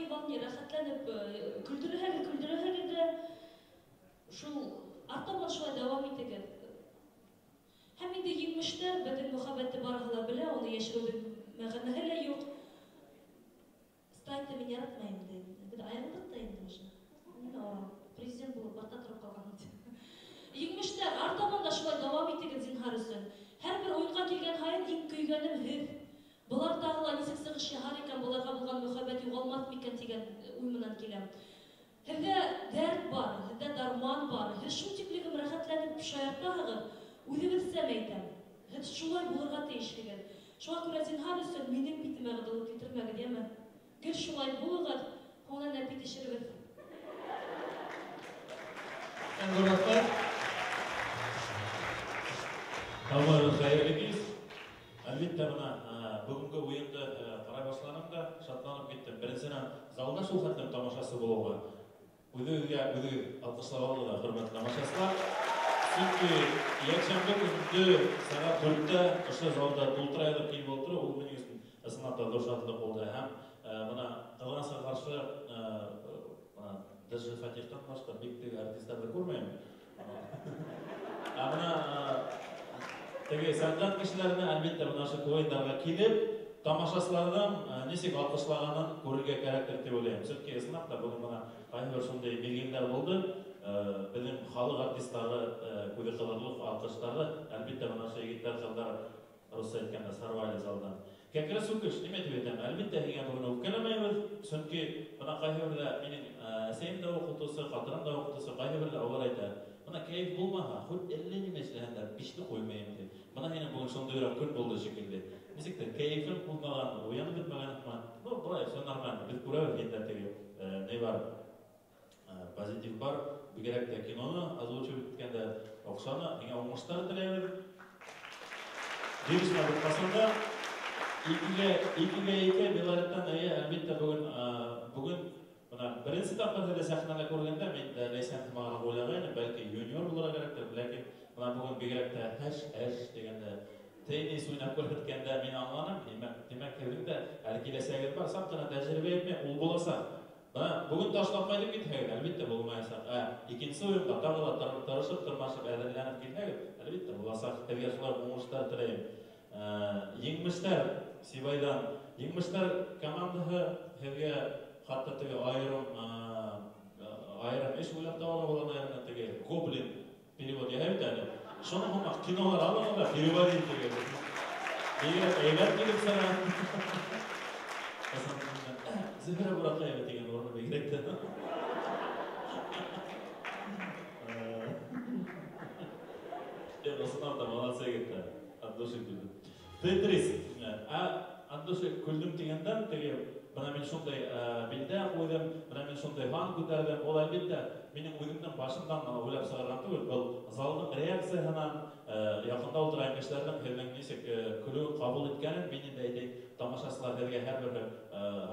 Волне рәхәтләнеп көлдөрәһегеҙ, көлдөрәһегеҙ ҙә, шул артабан шулай дауам итегеҙ. Һәм инде еңмештәр, беҙҙең мөхәббәтте барыһы ла белә, уны йәшереүҙең мәғәнәһе лә юҡ. Стайтты мин яратмайым инде. Беҙ айырылдыҡ та инде уже. Нимә ул, президент булып артта тороп ҡалған. Еңмештәр, артабан да шулай дауам итегеҙ зинһар өсөн. Һәр бер уйынға килгән һайын иң көйгәнем һеҙ. Былар тағы ла нисек сығыш яһар икән, быларға булған мөхәббәт юғалмаҫ микән тигән уй менән киләм. Һеҙҙә дәрт бар, һеҙҙә дарман бар. Һеҙ шул тиклем рәхәтләнеп шаяртаһығыҙ, үҙегеҙсә әйтәм. Һеҙ шулай булырға тейешһегеҙ. Шуға күрә зинһар өсөн минең битемә ғыҙылып килтермәгеҙ, йәме? Гел шулай булығыҙ, һуңынан әпи төшөрөгөҙ. Рәхмәт. Һаумыһығыҙ, хәйерле кис. Әлбиттә, бына бөгөнгө уйынды ҡарай башланым да шатланып киттем. Беренсенән, залда шул хәтлем тамашасы булыуға. Үҙегеҙгә үҙегеҙ алҡышлап алығыҙ, хөрмәтле тамашасылар. Сөнки йәкшәмбе көндө сәғәт 4-тә ошо залда тултыра яҙып килеп ултырыу, ул минең өсөн ысынлап та ҙур шатлыҡ булды. Һәм бына ҡыҙғанысҡа ҡаршы, бына Дәже Фатихтан башҡа бик теге артистарҙы күрмәйем. Ә бына теге сәнғәт кешеләренә, әлбиттә, бына ошо уйындарға килеп, тамашасыларҙың нисек алҡышлағанын күрергә кәрәктер тип уйлайым. Сөнки ысынлап та бөгөн бына ҡайһы бер шундай миҙгелдәр булды. Беҙҙең халыҡ артистары күҙе ҡыҙырлыҡ алҡыштарҙы, әлбиттә, бына ошо егеттәр, ҡыҙҙар, русса әйткәндә, сорвали залдан. Кәкре сүкеш, нимә тип әйтәм? Әлбиттә, һиңә бөгөн үпкәләмәйбеҙ, сөнки бына ҡайһы берҙә минең әсәйем дә уҡытыусы, ҡатыным да уҡытыусы, ҡайһы берҙә улар әйтә, бына кәйеф булмаһа, хоть әллә нимә эшләһәндәр, бишле ҡуймайым ти. Бына һинең бөгөн шундайыраҡ көн булды шикелле. Нисектер кәйефең булмаған, уянып бөтмәгән, ну, былай, все нормально. Беҙ күрәбеҙ һиндә теге, ни бар, позитив бар, бигерәк тә киноны озвучивать иткәндә оҡшаны, һиңә уңыштар теләйбеҙ. Бирешмә бер ҡасан да. Икегә ике Беларуттан, эйе, әлбиттә, бөгөн бына беренсе тапҡыр һеҙҙе сәхнәлә күргәндә мин дә Ләйсән һымағыраҡ уйлағайным, бәлки юниор булырға кәрәктер, ләкин бына бөгөн бигерәк тә һәш-һәш тигәндә теннис уйнап күрһәткәндә мин аңланым, тимәк, һеҙҙең дә әле киләсәгегеҙ бар, саҡ ҡына тәжрибә етмәй, ул буласаҡ. Бына бөгөн ташлап ҡайтып китһәгеҙ, әлбиттә, булмаясаҡ. Ә икенсе уйынға тағы ла тырышып, тырмашып әҙерләнеп килһәгеҙ, әлбиттә, буласаҡ. Һеҙгә шулай уңыштар теләйем. Еңмештәр Сибайҙан, еңмештәр командаһы һеҙгә хатта теге айырым эш уйлап табырға була, наверное, теге гоблин перевод яһай бит әле. Шуның һымаҡ кинолар алығыҙ ҙа перевод итегеҙ. Бигерәк әйбәт килеп сыға. Зөһрә Бураҡаева тигән урыны бигерәк тә. Ысынлап та молодцы егеттәр. От души көлдөм. Тетрис. От души көлдөм тигәндән, теге бына мин шундай билдә ҡуйҙым, бына мин шундай һан күтәрҙем. Ул әлбиттә минең үҙемдең башымдан ғына уйлап сығарған түгел. Был залдың реакцияһынан, яҡында ултырған кешеләрҙең һеҙҙең нисек көлөүен ҡабул иткәнен мин инде әйтәйем, тамашасылар һеҙгә һәр бер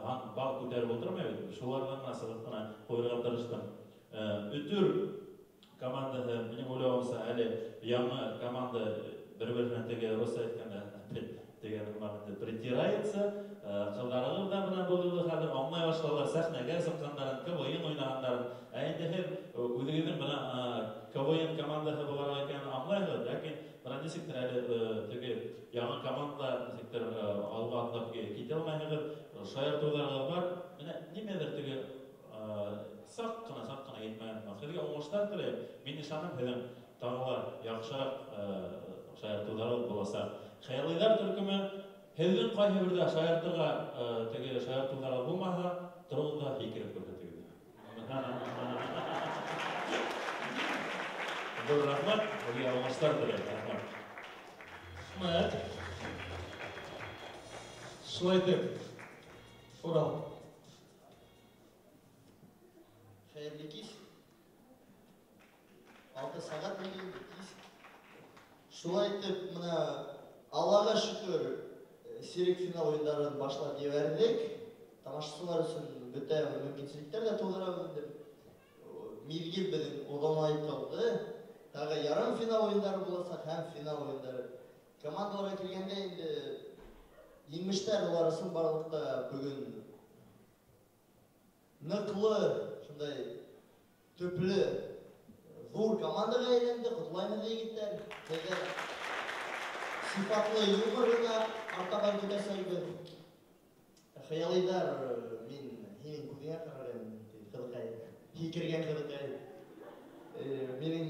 һан бал күтәреп ултырмай бит. Шуларҙан ғына сығып ҡына ҡуйырға тырыштым. Өтөр командаһы, минең уйлауымса, әле яңы команда бер-береһенә теге русса әйткәндә тигән һымаҡ инде притирается. Ҡыҙҙарығыҙ ҙа бына был юлы хәҙер аңлай башлалар, сәхнәгә сыҡҡандарын, КВН уйнағандарын. Ә инде һеҙ үҙегеҙҙең бына КВН командаһы булараҡ икәнен аңлайһығыҙ, ләкин бына нисектер әле теге яңы команда нисектер алға атлап китә алмайһығыҙ, шаяртыуҙарығыҙ бар. Менә нимәлер теге саҡ ҡына, саҡ ҡына етмәгән һымаҡ. Һеҙгә уңыштар теләйем. Мин ышанам, һеҙҙең тағы ла яҡшыраҡ шаяртыуҙарығыҙ буласаҡ. Хыялыйҙар төркөмө, һеҙҙең ҡайһы берҙә шаяртырға, теге шаяртыуҙарығыҙ булмаһа, тороғоҙ ҙа һикереп күрһәтегеҙ. Ҙур рәхмәт, һеҙгә уңыштар теләйем. Рәхмәт. Рәхмәт. Шулай итеп, Урал. Хәйерле кис. 6 сәғәт инде кис. Шулай итеп, бына Аллаға шөкөр, сирек финал уйындарын башлап ебәрҙек. Тамашасылар өсөн бөтә мөмкинселектәр ҙә тыуҙырабыҙ инде. Миҙгел беҙҙең оҙонайтылды. Тағы ярым финал уйындары буласаҡ һәм финал уйындары. Командаларға килгәндә инде еңмештәр улар ысынбарлыҡта бөгөн Ныҡлы, шундай төплө ҙур командаға әйләнде. Ҡотлайбыҙ, егеттәр. Һеҙҙә сифатлы юмор ғына артабан көтәсәкбеҙ. Хыялыйҙар, мин һинең күҙеңә ҡарар инем, ҡыҙыҡай, һикергән ҡыҙыҡай. Минең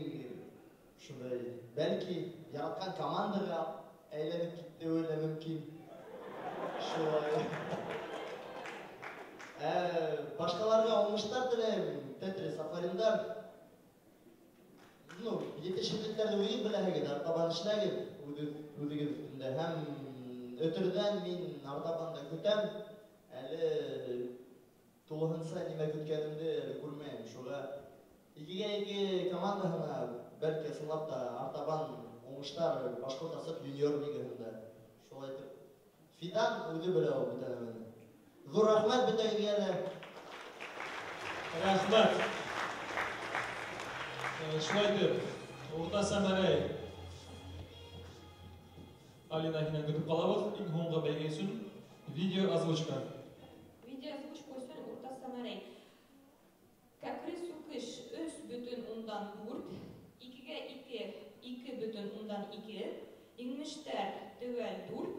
шундай, бәлки, яратҡан командаға әйләнеп китеүе лә мөмкин. Шулай. Башҡаларға уңыштар теләйем. Тетрис, афариндар. Ну, етешһеҙлектәрҙе үҙегеҙ беләһегеҙ, артабан эшләгеҙ үҙегеҙ өҫтөндә. Һәм Өтөрҙән мин артабан да көтәм. Әле тулыһынса нимә көткәнемде әле күрмәйем. Шуға 2-2 командаһына бәлки ысынлап та артабан уңыштар Башҡорт асыҡ юниор лигаһында. Шулай итеп, Фидан үҙе белә ул бөтә нәмәне. Ҙур рәхмәт бөтәгеҙгә лә. Рәхмәт. Шулай итеп, Урта Сәмәрәй Алина һинән көтөп ҡалабыҙ. Иң һуңғы бәйге өсөн видео озвучка. Видео озвучка өсөн Урта Сәмәрәй. Кәкре сүкеш 3,4, 2-2 2,2, Еңмештәр төгәл 4,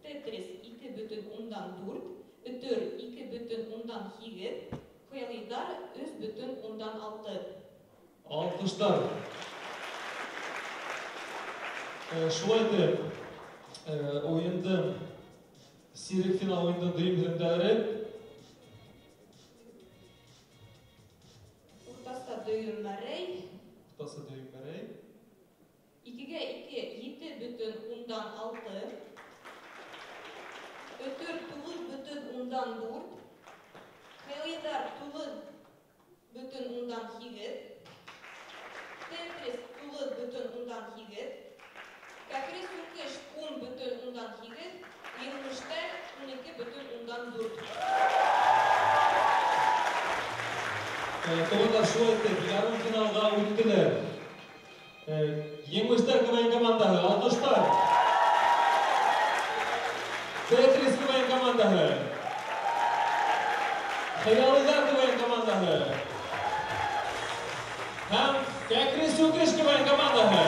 Тетрис 2,4, Өтөр 2,8, Хыялыйҙар 3,6. Алҡыштар. Шулай итеп, уйындың сирек финал уйындың дөйөм һөҙөмтәләре. Уртаса дөйөм мәрәй. Уртаса дөйөм мәрәй. 2-2 7,6. Өтөр 9,4. Хыялыйҙар 9,8. Тетрис 9,8. Кәкре сүкеш 10,8. Еңмештәр 12,4. Туғандар, шулай итеп, ярым финалға үттеләр. Еңмештәр КВН командаһы, алҡыштар. Тетрис КВН командаһы. Хыялыйҙар КВН командаһы. Һәм Кәкре сүкеш КВН командаһы.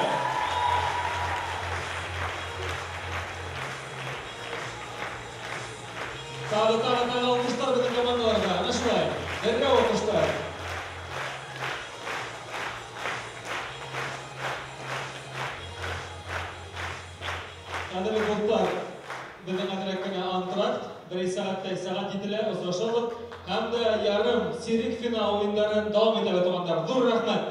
Тағы, тағы, тағы алҡыштар беҙҙең командаларға. Ана шулай, дәррәү алҡыштар. Ҡәҙерле дуҫтар, беҙҙең әҙерәк кенә антракт, бер сәғәттәй сәғәт етелә, осрашабыҙ. Һәм дә ярым сирек финал уйындарын дауам итәбеҙ, туғандар. Ҙур рәхмәт!